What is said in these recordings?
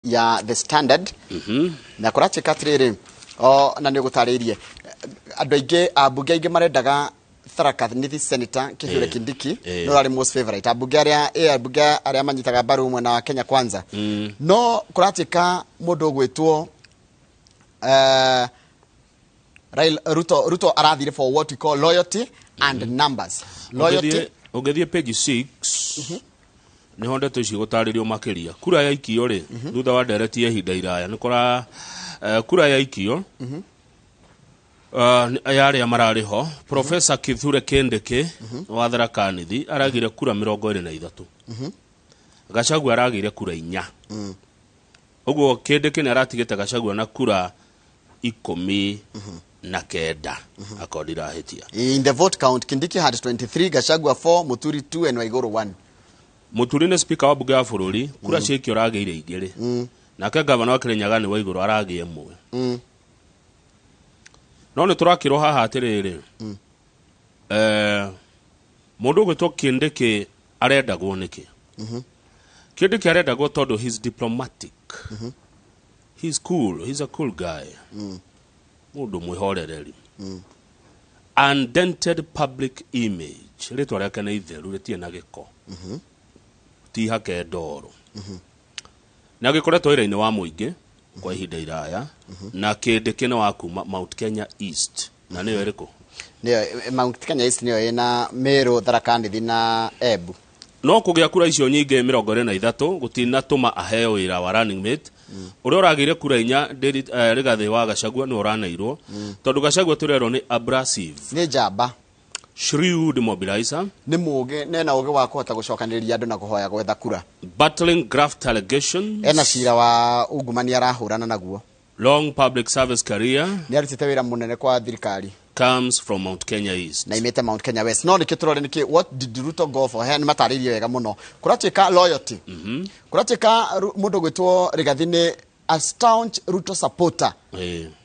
Ya The Standard na kũratuĩka atĩrĩrĩ, o na nĩ ũgũtarĩirie, andũ aingĩ, ambunge aingĩ marendaga Tharaka Nithi Senator Kithure Kindiki nĩ ũrarĩ most favorite ambunge arĩa manyitaga mbaru mwena wa Kenya Kwanza. No kũratuĩka mũndũ ũgwĩtwo Ruto arathire for what we call loyalty and numbers. Loyalty. Ũngĩthiĩ page 6 nĩho ndeto ici gũtarĩrio makĩria. Kura yaikio rĩ, thutha wa ndereti ya ihinda iraya nĩ kũra kura yaikio ya arĩa mararĩ ho, Professor Kithure Kindiki wa Tharaka Nithi aragire kura 23, Gachagua aragire kura 4. Ũguo Kindiki nĩ aratigĩte Gachagua na kura 19, akorwo ndirahĩtia. In the vote count, Kindiki had 23, Gachagua 4, Muturi 2 and Waiguru 1. Mũturi nĩ speaker wa bunge ya bũrũri. Kura ciaikio aragĩire 2, nake gavana wa Kĩrĩnyaga nĩ Waigũrũ aragĩa 1. No nĩ tũrakĩrwo haha atĩrĩrĩ, mũndũ ũgwĩtwo Kindiki arendagwo nĩkĩ? Kindiki arendagwo tondũ he's diplomatic, he's cool, he's a cool guy, mũndũ mwĩhorereri, undented public image, rĩtwa rĩake nĩ itheru, rĩtirĩ na gĩko, ti hake ndoro, na agĩkoretwo wĩra-inĩ wa mũingĩ kwa ihinda iraya. Na Kindiki nĩ wa kuma Mount Kenya East, na nĩyo ĩrĩkũ? Nĩyo Mount Kenya East, nĩyo ĩna Meru, Tharaka Nithi na Embu. No kũgĩa kura icio nyingĩ 23 gũtinatũma aheo wĩra wa running mate. Ũrĩa ũragĩire kura 4, Rigathĩ wa Gachagua, nĩwe ũraneirwo, tondũ Gachagua tũrerwo nĩ abrasive, Nĩ njamba, shrewd mobilizer, nĩ mũgĩ, nena ũgĩ wa kũhota gũcokanĩrĩria andũ na kũhoya gwetha kura. Battling graft allegations, Ena cira wa ungumania arahũrana naguo. Long public service career, Nĩ arutĩte wĩra mũnene kwa thirikari. Comes from Mount Kenya East. Na imĩte Mount Kenya West. No nĩkĩ tũrore nĩkĩ, what did Ruto go for? He nĩ matarĩirie wega mũno. Kũratuĩka loyalty, kũratuĩka mũndũ gwĩtwo Rigathi nĩ a staunch Ruto supporter.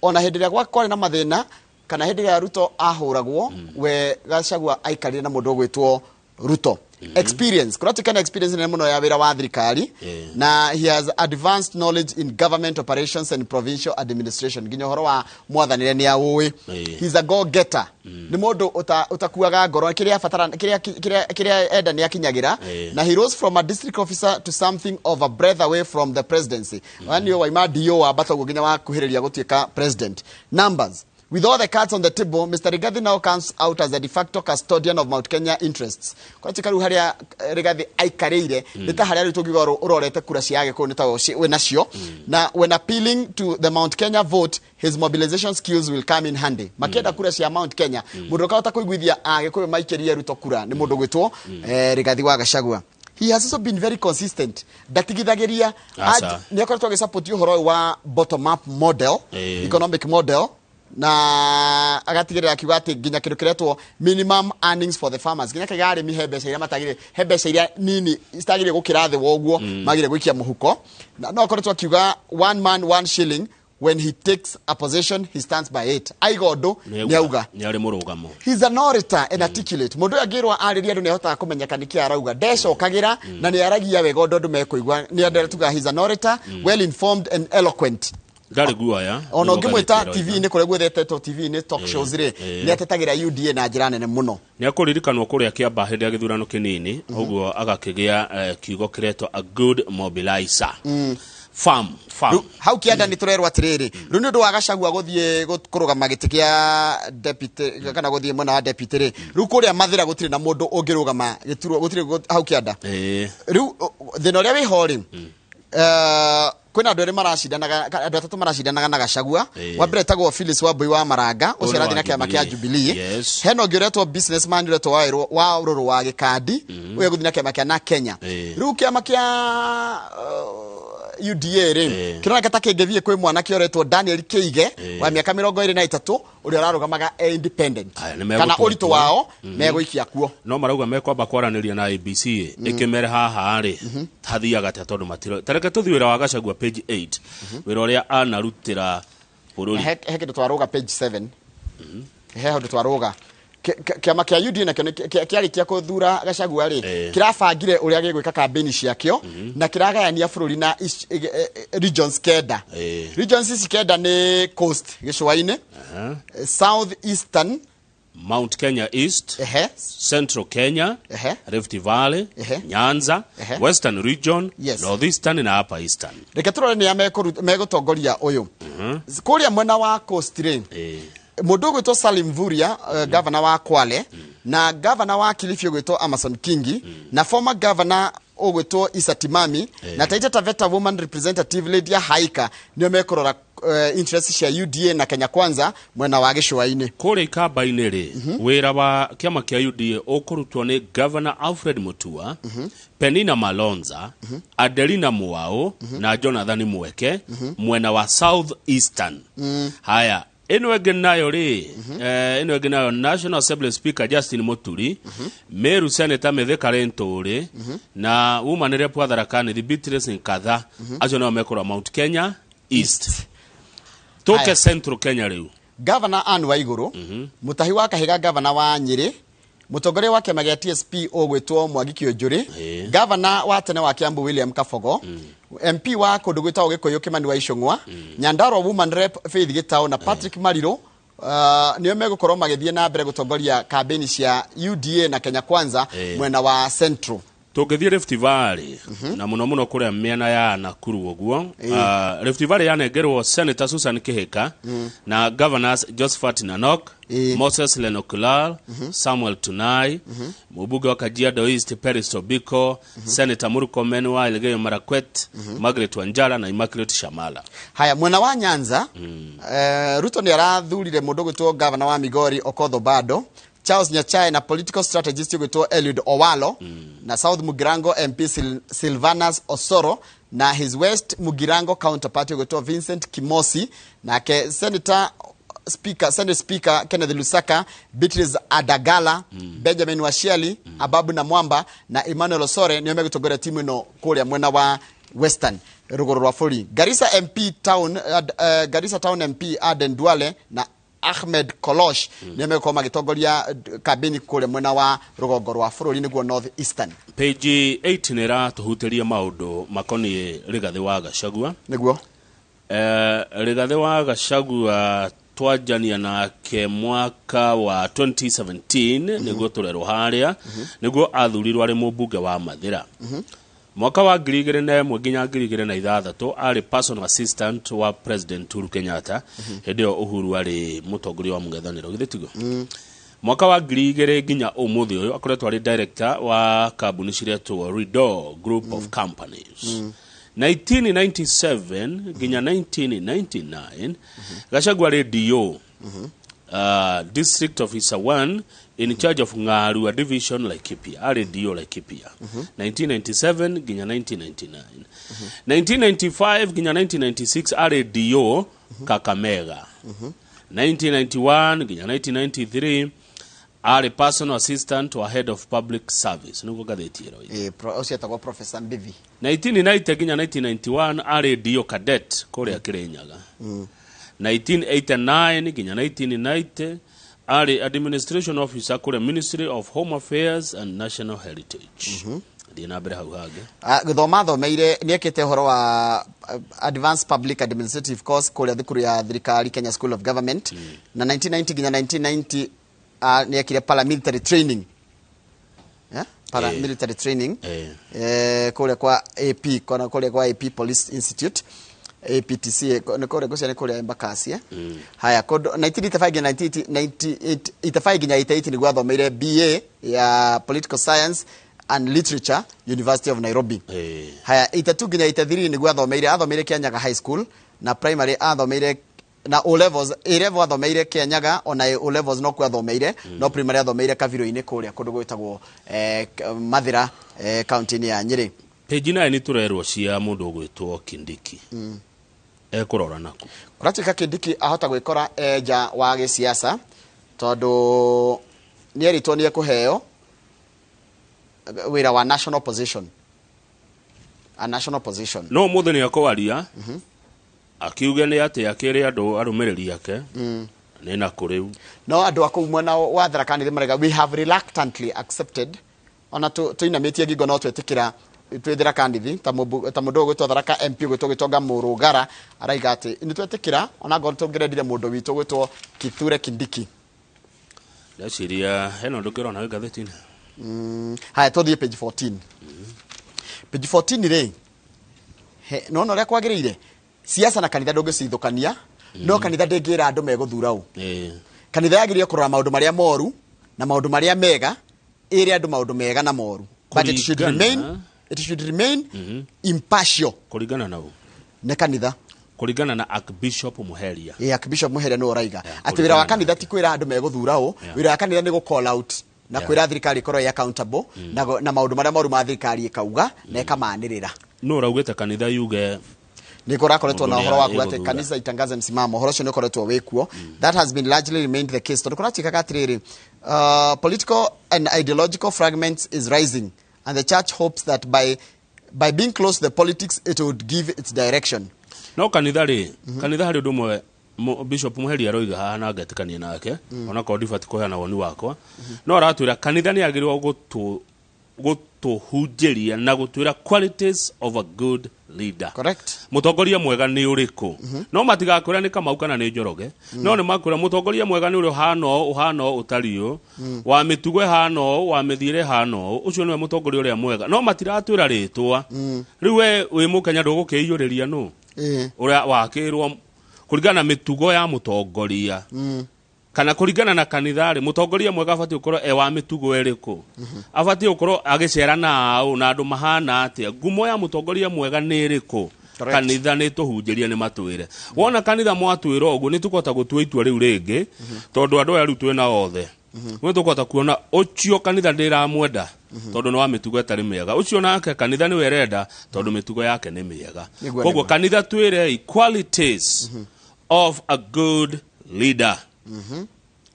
Ona hĩndĩ ĩrĩa kwarĩ na mathĩna kana hĩndĩ ĩrĩa Ruto ahũragwo, we Gachagua aikarire na mũndũ ũgwĩtwo Ruto. Experience, kũratuĩka na experience nene mũno ya wĩra wa thirikari, na he has advanced knowledge in government operations and provincial administration, nginya ũhoro wa mwathanĩre nĩ aũĩ. He's a go getter, nĩ mũndũ ũtakuaga ngoro, kĩrĩa abatara, kĩrĩa enda nĩ akinyagĩra. Na he rose from a district officer to something of a breath away from the presidency. Yani waima DO wambata ũguo nginya wakuhĩrĩria gũtuĩka president. Numbers. With all the cards on the table, Mr. Rigathi now comes out as the de facto custodian of Mount Kenya interests. Kwa rĩu harĩa Rigathi aikarĩire nĩ ta harĩa rĩu tũngiuga ũrorete kura cia Agĩkũyũ nĩ ta wĩ nacio. Na when appealing to the Mount Kenya vote, his mobilization skills will come in handy. Makĩenda kura cia Mount Kenya, mũndũ ũkahota kũiguithia Agĩkũyũ maikĩrie Ruto kura nĩ mũndũ gwĩtwo Rigathi wa Gachagua. He has also been very consistent. Ndatigithagĩria. Aca. Nĩ akoretwo agĩsupport ũhoro ũyũ wa bottom up model, economic model, na agatigĩrĩra akiuga atĩ nginya kĩndũ kĩretwo minimum earnings for the farmers, nginya kaiga arĩmi he mbeca iria matagĩrĩire, he mbeca iria nini citagĩrĩire gũkĩra thĩ wa ũguo magĩrĩire gũikia mũhuko. Na no akoretwo akiuga one man one shilling. When he takes a position, he stands by it. Aiga ũndũ nĩ auga. Nĩ arĩ mũrũgamo. He's an orator and articulate. Mũndũ ũyũ angĩrwo arĩrie andũ nĩ ahotaga kũmenyeka nĩkĩ arauga, ndecokagĩra na nĩ aragia wega ũndũ andũ mekũigua. Nĩ andũ tuga he's an orator, well informed and eloquent. Ndarĩ guoya. Ona ũngĩmwĩta TV-inĩ kũrĩa guothe etetwo TV-inĩ, talk shows rĩ, nĩ atetagĩra UDA na njĩra nene mũno. Nĩ akũririkanwo kũrĩa Kĩamba hĩndĩ ya gĩthurano kĩnini ũguo agakĩgĩa kiugo kĩretwo a good mobilizer, farm farm. Rĩu hau kĩanda nĩ tũrerwo atĩrĩrĩ, rĩu nĩ ũndũ wa Gachagua gũthiĩ kũrũgama gĩtĩ kĩa deputy kana gũthiĩ mwena wa deputy rĩ, rĩu kũrĩa Mathĩra gũtirĩ na mũndũ ũngĩrũgama gĩturwa, gũtirĩ hau kĩanda. Rĩu thĩna ũrĩa wĩho rĩ, kwĩna andũ erĩ maracindanaga, andũ atatũ maracindanaga na Gachagua. Wa mbere etagwo Phyllis Wambui wa Maranga, ũcio Ũyũ arathiĩ wa na kĩama kĩa Jubilee. Jubilee. Hena ũngĩ ũretwo businessman ũretwo wa Rũrũ wa Gĩkandi, ũyũ egũthiĩ na kĩama kĩa na Kenya. Rĩu kĩama kĩa UDA rĩ, kĩroneka ta kĩngĩthiĩ kwĩ mwanake ũretwo Daniel Kĩige wa mĩaka 23, ũrĩa ũrarũgamaga e independent. Aya, nĩ kana megũtua ũritũ itua. wao megũikia kuo. No marauga mekwamba kwaranĩria na ABC ĩkĩmere haha rĩ hathiaga atĩa, tondũ matiro. Tareke tũthiĩ wĩra wa Gachagua, page 8, wĩra ũrĩa anarutĩra bũrũri. He kĩndũ twarũga page 7, he handũ twarũga. Kĩama kĩa UDA nakĩo kĩarĩkia kũthura Gachagua rĩ, kĩrabangire ũrĩa gĩgwĩka kambĩni ciakĩo na kĩragayania bũrũri na regions 9. Regions ici 9 nĩ Coast gĩcũa-inĩ, South Eastern, Mount Kenya East, Central Kenya, Rift Valley, Nyanza, Western Region, Northeastern na Upper Eastern. Reke tũrore nĩa megũtongoria ũyũ. Kũrĩa mwena wa Coast rĩ, mũndũ ũgwĩtwo Salim Mvurya, governor wa Kwale, na governor wa Kilifi ũgwĩtwo Amason Kingi, na former governor ũgwĩtwo Issa Timami, na Taita Taveta woman representative Lydia Haika nĩo mekũrora interest cia UDA na Kenya Kwanza mwena wa gĩcũa-inĩ. Kũrĩa ikamba-inĩ rĩ, wĩra wa kĩama kĩa UDA ũkũrutwo nĩ Governor Alfred Mutua, Penina Malonza, Adelina Mwao na Jonathan Mweke mwena wa South Eastern. Haya, ĩno ĩngĩ nayo rĩ, ĩno ĩngĩ nayo National Assembly Speaker Justin Muturi, Meru Senator Mithika Linturi na woman rep wa Tharaka Nithi Beatrice Nkatha, acio nĩo mekũrora Mount Kenya East. Tũke Haya. Central Kenya rĩu. Governor Anne Waiguru, Mutahi wa Kahiga governor wa Nyĩrĩ, mũtongoria wa kĩama gĩa TSP ũgwĩtwo Mwangi Kiunjuri, governor wa tene wa Kiambu William Kabogo, MP wa kũndũ gwĩtagwo Gĩkũyũ Kimani wa Ichung'wa, Nyandarua woman rep Faith Gitau na Patrick Mariru, nĩo megũkorwo magĩthiĩ na mbere gũtongoria kambĩni cia UDA na Kenya Kwanza mwena wa Central. Tũngĩthiĩ Rift Valley na mũno mũno kũrĩa mĩena ya Nakuru ũguo, Rift Valley yanengerwo Senator Susan Kihika na Governors Josephat Nanok, Moses Lenolkulal, Samuel Tunai, mũmbunge wa Kajiado East Peris Tobiko, Senator Murkomen wa Elgeyo Marakwet, Margaret Wanjala na Immaculate Shamala. Haya, mwena wa Nyanza, Ruto nĩ arathurire mũndũ ũgwĩtwo governor wa Migori Okoth Obado, Charles Nyachae na political strategist ũgwĩtwo Eliud Owalo, na South Mugirango MP Silvanus Osoro na his West Mugirango counterpart ũgwĩtwo Vincent Kimosi, nake Senator Speaker, Senate Speaker Kenneth Lusaka, Beatrice Adagala, Benjamin Washiali, Ababu Namwamba na Emmanuel Osore nĩo megũtongoria timu ĩno kũrĩa mwena wa Western rũgũrũ rwa bũrũri. Garissa MP Town, Garissa Town MP Aden Duale na Ahmed Kolosh nĩo megũkorwo magĩtongoria kambĩni kũrĩa mwena wa rũgongo rwa bũrũri, nĩguo North Eastern. Page 8 nĩ ĩratũhutĩria maũndũ makoniĩ Rigathĩ wa Gachagua. Nĩguo. Rigathĩ wa Gachagua twanjania nake mwaka wa 2017, nĩguo tũrerwo harĩa nĩguo athurirwo arĩ mũmbunge wa Mathĩra. Mwaka wa 2001 nginya 2006 arĩ personal assistant wa President Uhuru Kenyatta, hĩndĩ ĩyo Uhuru arĩ mũtongoria wa mũng'ethanĩro, githĩ tiguo? Mwaka wa 2000 nginya ũmũthĩ ũyũ akoretwo arĩ director wa kambuni ciretwo Rido Group of Companies. 1997 nginya 1999 Gachagua arĩ DO, District Officer 1 in charge of Ng'arua Division, Laikipia. Arĩ DO Laikipia 1997 nginya 1999. 1995 nginya 1996 arĩ DO Kakamega. 1991 nginya 1993 arĩ personal assistant wa head of public service, nĩguo ngathĩti ĩro. Ũcio etagwo Professor Mbithi. 1990 nginya 1991 arĩ DO cadet kũrĩa Kĩrĩnyaga. 1989 nginya 1990 arĩ administration officer kũrĩa Ministry of Home Affairs and National Heritage. Thiĩ na mbere hau hangĩ. Ah, gũthoma athomeire, nĩ ekĩte ũhoro wa advanced public administrative course kũrĩa thukuru ya thirikari, Kenya School of Government, na 1990 nginya 1990 nĩ ekire paramilitary training, yeah? Paramilitary training kũrĩa kwa AP, kona kũrĩa kwa AP Police Institute, APTC, nĩ kũrĩa ngũcia, nĩ kũrĩa Embakasi, eh? Haya, kũndũ 1985 nginya 1985 nginya 88 nĩguo athomeire BA ya Political Science and Literature, University of Nairobi. Haya, 82 nginya 83 nĩguo athomeire Kianyaga High School na primary athomeire na O levels, A level athomeire Kianyaga, ona O levels no kuo athomeire, no primary athomeire Kabiro-inĩ kũrĩa kũndũ gwĩtagwo Mathĩra, kaunti-inĩ ya Nyĩrĩ. Page 9 nĩ tũrerwo cia mũndũ ũgwĩtwo Kindiki ekũrora naku. Kũratuĩka Kindiki ahota gwĩkora nja wa gĩsiasa tondũ nĩ erĩtwo nĩ ekũheo wĩra wa national position, a national position. No ũmũthĩ nĩ ekwaria akiuge nĩ atĩ akĩrĩ andũ arũmĩrĩri ake. Nĩ nakũ rĩu? No andũ a kũu mwena wa Tharaka Nithi marauga, "We have reluctantly accepted." Ona tũinamĩtie ngingo no twetĩkĩra twĩ Tharaka Nithi. Ta mũndũ ũgwĩtwo Tharaka MP ũgwĩtwo Gĩtonga Mũrũgara araiga atĩ nĩ twetĩkĩra, ona ngorwo tũngĩrendire mũndũ witũ ũgwĩtwo Kithure Kindiki. Ndeciria hena ũndũ ũngĩrona wĩ ngathĩti-inĩ. Haya, tũthiĩ page 14. Page 14 rĩ, nona ũrĩa kwagĩrĩire, siasa na kanitha ndũngĩcithũkania. No kanitha ndĩngĩra andũ megũthura ũ. Kanitha yagĩrĩire kũrora maũndũ marĩa moru na maũndũ marĩa mega, ĩre andũ maũndũ mega na moru, but it should remain, it should remain impartial. Kũringana na ũ? Nĩ kanitha. Kũringana na Archbishop Muheria. Ĩ, Archbishop Muheria nĩwe ũraiga atĩ wĩra wa kanitha ti kwĩra andũ megũthura ũ. Wĩra wa kanitha nĩ gũ call out na kwĩra thirikari ĩkorwo ĩ accountable na maũndũ marĩa moru ma thirikari ĩkauga na ĩkamanĩrĩra. Nũ ũraugĩte kanitha yuge? Nĩ kũrakoretwo na Mũndũ ũhoro wa ũrĩa kuga atĩ ĩgũthura. Kanitha itangaze msimamo. Ũhoro ũcio nĩ ũkoretwo wĩkuo. That has been largely remained the case, tondũ kũratuĩkaga atĩrĩrĩ, political and ideological fragments is rising, and the church hopes that by being close to the politics, it would give its direction. No kanitha rĩ, kanitha harĩ ũndũ ũmwe Bishop Muheria aroiga haha na ngetĩkania nake, onakorwo ndibatiĩ kũheana woni wakwa, no aratwĩra kanitha nĩ yagĩrĩirwo gũtũhunjĩria na gũtwĩra qualities of a good leader. Mũtongoria mwega nĩ ũrĩkũ. No matigakwĩra nĩ Kamau kana nĩ Njoroge, no nĩ makwĩra mũtongoria mwega nĩ ũrĩa ũhana ũũ, ũhana ũũ, ũtariĩ ũũ, wa mĩtugo ĩhana ũũ, wa mĩthiĩre ĩhana ũũ, ũcio nĩwe mũtongoria ũrĩa mwega, no matiratwĩra rĩtwa. Rĩu we wĩ mũkenya ndũgũkĩiyũrĩria nũ ũrĩa wakĩrwo kũringana na mĩtugo ya mũtongoria kana kũringana na kanitha rĩ, mũtongoria mwega abatiĩ gũkorwo e wa mĩtugo ĩrĩkũ, abatiĩ gũkorwo agĩcera na aũ na andũ mahana atĩa, ngumo ya mũtongoria mwega nĩ ĩrĩkũ. Kanitha nĩ tũhunjĩria, nĩ matwĩre. Wona kanitha mwatwĩra ũguo, nĩ tũkũhota gũtua itua rĩu rĩngĩ, tondũ andũ aya rĩu twĩna othe nĩ tũkũhota kuona ũcio kanitha ndĩramwenda tondũ nĩ wa mĩtugo ĩtarĩ mĩega, ũcio nake kanitha nĩwe ĩrenda tondũ mĩtugo yake nĩ mĩega. Koguo kanitha twĩrei qualities of a good leader.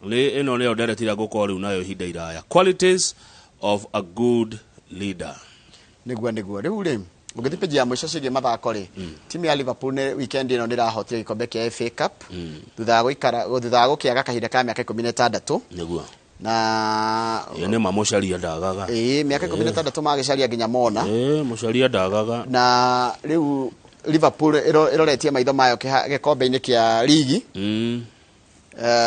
Nĩ ĩno nĩyo ndereti ĩrĩa ngũkorwo rĩu nayo ihinda iraya, qualities of a good leader. Nĩguo rĩu rĩ, ũngĩthiĩ page ya mũico ciĩgiĩ mathako rĩ, timu ya Liverpool nĩ weekend ĩno nĩ ĩrahotire gĩkombe kĩa FA Cup thutha wa gũikara, thutha wa gũkĩaga kahinda ka mĩaka 16. Na Ĩ nĩ ma mũcaria ndagaga. Ĩĩ, mĩaka 16 magĩcaria nginya mona. Ĩ mũcaria ndagaga. Na rĩu Liverpool ĩroretie maitho mayo gĩkombe-inĩ kĩa ligi,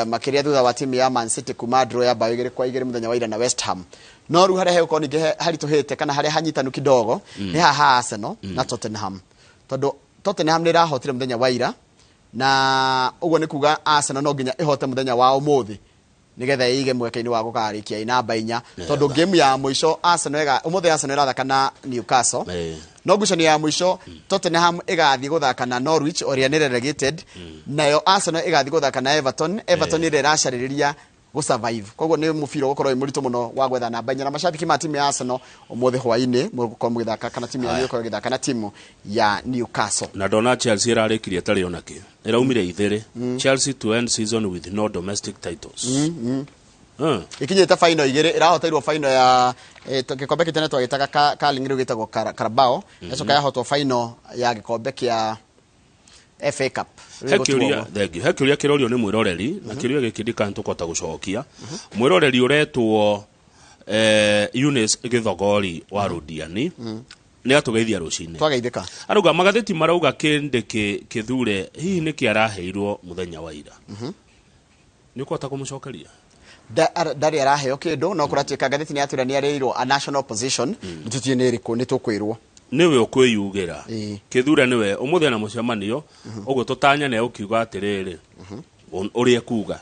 makĩria thutha wa timu ya Man City kuma draw ya bao 2-2 mũthenya wa ira na West Ham. No rĩu harĩa hegũkorwo ningĩ haritũhĩte kana harĩa hanyitanu kidogo nĩ haha Arsenal na Tottenham, tondũ Tottenham nĩ ĩrahotire mũthenya wa ira, na ũguo nĩ kuga Arsenal no nginya ĩhote mũthenya wa ũmũthĩ nigetha ĩige mweke-inĩ wa gũkarĩkia ĩ namba 4, tondũ game ya mũico Arsenal ĩga ũmũthĩ Arsenal ĩrathaka na Newcastle. No ngucanio ya mũico Tottenham ĩgathiĩ gũthaka na Norwich ũrĩa nĩ relegated, nayo Arsenal ĩgathiĩ gũthaka na Everton, Everton ĩrĩa ĩracarĩrĩria gũ survive. Koguo nĩ mũbira ũgũkorwo wĩ mũritũ mũno wa gwetha namba 4, na macabiki ma timu ya Arsenal, ũmũthĩ hwaĩ-inĩ mũgũkorwo mũgĩthaka kana timu yanyu ĩgũkorwo ĩgĩthaka na timu ya Newcastle. Na ndona Chelsea ĩrarĩkirie ĩtarĩ ona kĩ, ĩraumire ithĩrĩ. Chelsea to end season with no domestic titles. Ikinyĩte final igĩrĩ, ĩrahoteirwo final ya gĩkombe kĩu tene twagĩtaga Carling, rĩu gĩtagwo Carabao, yacoka yahotwo final ya gĩkombe kĩa FA Cup. Rĩu He gũtuo kĩũria ũguo. Thank you. He kĩũria kĩrorio nĩ mwĩroreri, na kĩũria gĩkĩ ndikana tũkũhota gũcokia. Mwĩroreri ũretwo Eunice Gĩthogori wa Rũdiani nĩ atũgeithia rũcinĩ. Twageithĩka. Arauga magathĩti marauga kĩndĩ kĩthure hihi nĩkĩ araheirwo mũthenya wa ira. Nĩ ũkũhota kũmũcokeria? Ndarĩ araheo kĩndũ, no kũratuĩka ngathĩti nĩ yatwĩra nĩ arĩirwo a national position. Nĩ tũtiĩ nĩ ĩrĩkũ, nĩ tũkwĩrwo. Nĩwe ũkwĩyugĩra. Kĩthure nĩwe ũmũthĩ na mũcemanio ũguo tũtanya nĩ ũkiuga atĩrĩrĩ, ũrĩa ekuga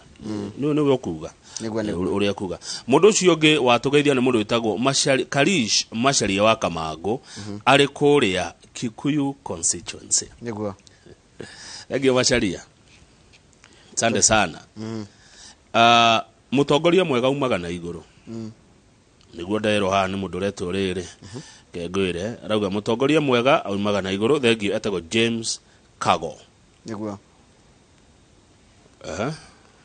nĩwe ũkuga. Nĩguo. Ũrĩa ekuga. Mũndũ ũcio ũngĩ watũgeithia nĩ mũndũ wĩtagwo Karish Macharia wa Kamangũ, arĩ kũrĩa Kikuyu constituency. Thank you Macharia, asante sana. Mũtongoria mwega umaga na igũrũ. Nĩguo nderwo haha nĩ mũndũ ũretwo rĩrĩ kengwĩre, arauga mũtongoria mwega aumaga na igũrũ. Thank you, etagwo James Kago. Aha,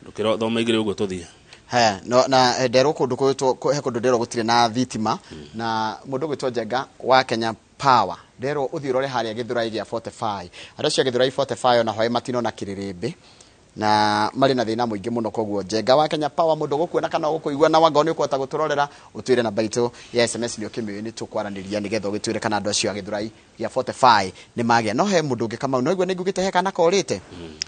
ndũkĩro thoma igĩrĩ ũguo tũthiĩ. He no na nderwo kũndũ kwĩtwo he kũndũ nderwo gũtirĩ na thitima, na mũndũ gwĩtwo Njenga wa Kenya Power, nderwo ũthiĩ ũrore harĩa Gĩthũrai gĩa 45, andũ acio a Gĩthũrai 45 ona hwaĩ matinona kĩrĩrĩmbĩ. Na marĩ na thĩna mũingĩ mũno. Koguo Njenga wa Kenya Power, mũndũ gũkuona kana gũkũigua na wangoo nĩ ũkũhota gũtũrorera, ũtwĩre namba itũ ya SMS nĩ ũkĩmĩũĩ, nĩ tũkwaranĩria nĩgetha ũgĩtwĩre kana andũ acio a Gĩthũrai gĩa 45 nĩ magĩa. No he mũndũ ũngĩ, Kamau, no igua nĩ ngugĩte he kana korĩte,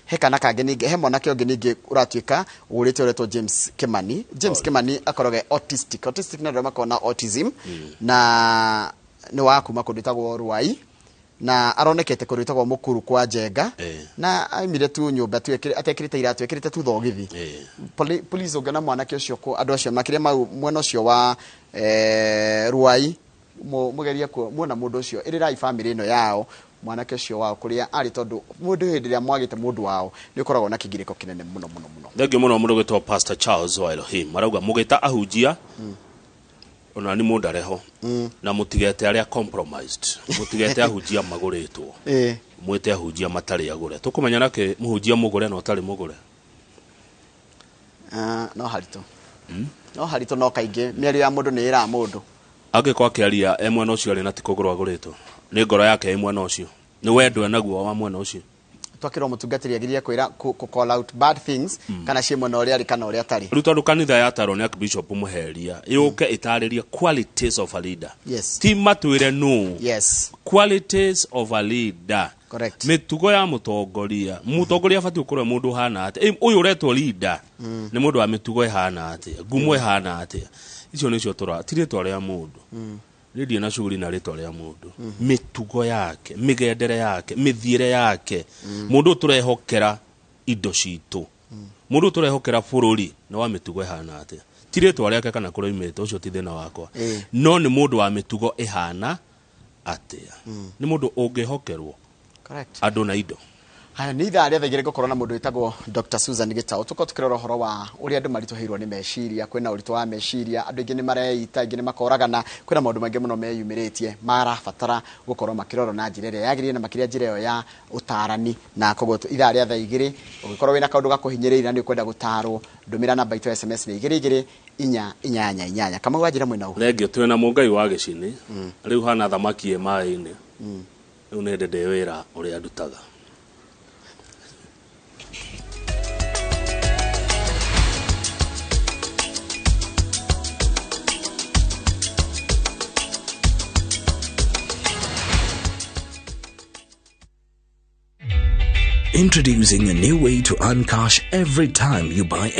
he kana kangĩ ningĩ, he mwanake ũngĩ ningĩ ũratuĩka ũrĩte ũretwo James Kimani. James Kimani akoragwo e autistic. Autistic nĩ andũ arĩa makoragwo na autism, na nĩ wa kuma kũndũ ĩtagwo Ruai, na aronekete kũndũ ĩtagwo Mũkuru kwa Njenga. Na aimire tu nyũmba tu atekĩrĩte iratũ, ekĩrĩte tu thogithi. Police, ũngĩona mwanake ũcio andũ acio makĩria mau mwena ũcio wa Ruai, mũgerie muona mũndũ ũcio, ĩrĩrai famĩlĩ ĩno yao mwanake ũcio wao kũrĩa arĩ, tondũ mũndũ hĩndĩ ĩrĩa mwagĩte mũndũ wao nĩ ũkoragwo na kĩgirĩko kĩnene mũno mũno mũno. Thengiũ mũno. Mũndũ gwĩtwo Pastor Charles wa Elohim arauga mũgĩta ahunjia ona ni mũndũ areho na mũtigete arĩa compromised, mũtigete ahunjia magũrĩtwo, mwĩte ahunjia matarĩ agũre. Tũkũmenya nakĩ mũhunjia mũgũre na ũtarĩ mũgũre? Ah, no haritũ, no haritũ, no kaingĩ mĩario ya mũndũ nĩ ĩraga mũndũ. Angĩkorwo akĩaria e mwena ũcio arĩ na ti kũgũrwo agũrĩtwo, nĩ ngoro yake ĩ mwena ũcio, nĩ wendo enaguo wa mwena ũcio. Twakĩrwo mũtungatĩri agirie kwĩra kũ call out bad things kana ciĩ mwena ũrĩa arĩ kana ũrĩa atarĩ. Rĩu tondũ kanitha yatarwo nĩ Archbishop Mũheria yũke ĩtarĩrie qualities of a leader, ti matwĩre nũ. Qualities of a leader. Mĩtugo ya mũtongoria. Mũtongoria abatiĩ gũkorwo e mũndũ ũhana atĩa? Ũyũ ũretwo leader nĩ mũndũ wa mĩtugo ĩhana atĩa, ngumo ĩhana atĩa? Icio nĩcio tũra, ti rĩtwa rĩa mũndũ. Niĩ ndirĩ na shughuli na rĩtwa rĩa mũndũ, mĩtugo yake, mĩgendere yake, mĩthiĩre yake. Mũndũ ũyũ tũrehokera indo citũ, mũndũ ũyũ tũrehokera bũrũri, nĩ wa mĩtugo ĩhana atĩa? Ti rĩtwa rĩake kana kũrĩa oimĩte, ũcio ti thĩna wakwa. No nĩ mũndũ wa mĩtugo ĩhana atĩa, nĩ mũndũ ũngĩhokerwo andũ na indo. Haya, nĩ ithaa rĩa 2:00 ngũkorwo na mũndũ wĩtagwo Dr. Susan Gĩtaũ. Tũkorwo tũkĩrora ũhoro wa ũrĩa andũ maritũhĩirwo nĩ meciria. Kwĩna ũritũ wa meciria, andũ aingĩ nĩ mareita, aingĩ nĩ makoragana, kwĩna maũndũ maingĩ mũno meyumĩrĩtie marabatara gũkorwo makĩrorwo na njĩra ĩrĩa yagĩrĩire, na makĩria njĩra ĩyo ya ũtarani. Na koguo ithaa rĩa 2:00, ũngĩkorwo wĩna kaũndũ gakũhinyĩrĩirie na nĩ ũkwenda gũtarwo, ndũmĩra namba itũ ya SMS nĩ 22488. Kamau, wanjĩra mwĩna ũ? Thengio. Twĩna mũngai wa gĩcini rĩu hana thamaki ĩ maĩ-inĩ. Rĩu nĩ ndĩ wĩra ũrĩa ndutaga. Introducing a new way to earn cash every time you buy